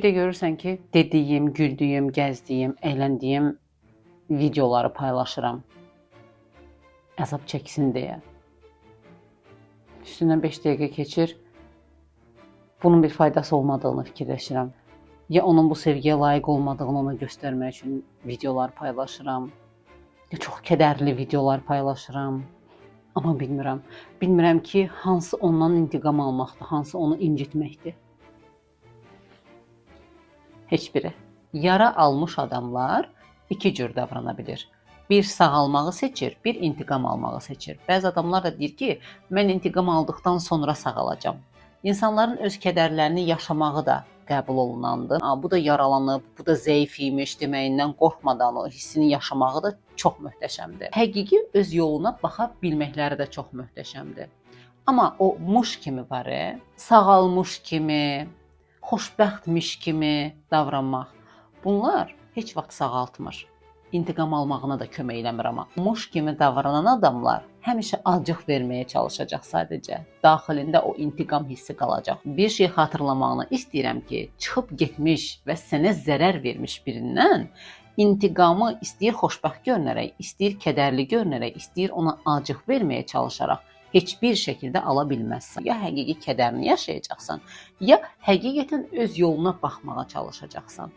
Bir də görürsən ki, dediyim, güldüyüm, gəzdiyim, əyləndiyim videoları paylaşıram. Əzab çəksin deyə. Üstündən 5 dəqiqə keçir. Bunun bir faydası olmadığını fikirləşirəm. Ya onun bu sevgiyə layiq olmadığını ona göstərmək üçün videolar paylaşıram. Ya çox kədərli videolar paylaşıram. Amma bilmirəm. Bilmirəm ki, hansı ondan intiqam almaqdır, hansı onu incitməkdir. Heç biri. Yara almış adamlar iki cür davrana bilir. Bir sağalmağı seçir, bir intiqam almağı seçir. Bəzi adamlar da deyir ki, mən intiqam aldıqdan sonra sağalacam. İnsanların öz kədərlərini yaşamağı da qəbul olunandır. Bu da yaralanıb, bu da zəif imiş deməyindən qorxmadan o hissini yaşamağı da çox möhtəşəmdir. Həqiqi öz yoluna baxa bilməkləri də çox möhtəşəmdir. Amma o muş kimi var, sağalmış kimi, xoşbəxtmiş kimi davranmaq. Bunlar heç vaxt sağaltmır. İntiqam almağına da kömək eləmir amma. Muş kimi davranan adamlar həmişə acıq verməyə çalışacaq sadəcə. Daxilində o intiqam hissi qalacaq. Bir şey xatırlamağını istəyirəm ki, çıxıb getmiş və sənə zərər vermiş birindən intiqamı istəyir xoşbəxt görünərək, istəyir kədərli görünərək, istəyir ona acıq verməyə çalışaraq heç bir şəkildə ala bilməzsən. Ya həqiqi kədərini yaşayacaqsan, ya həqiqətən öz yoluna baxmağa çalışacaqsan.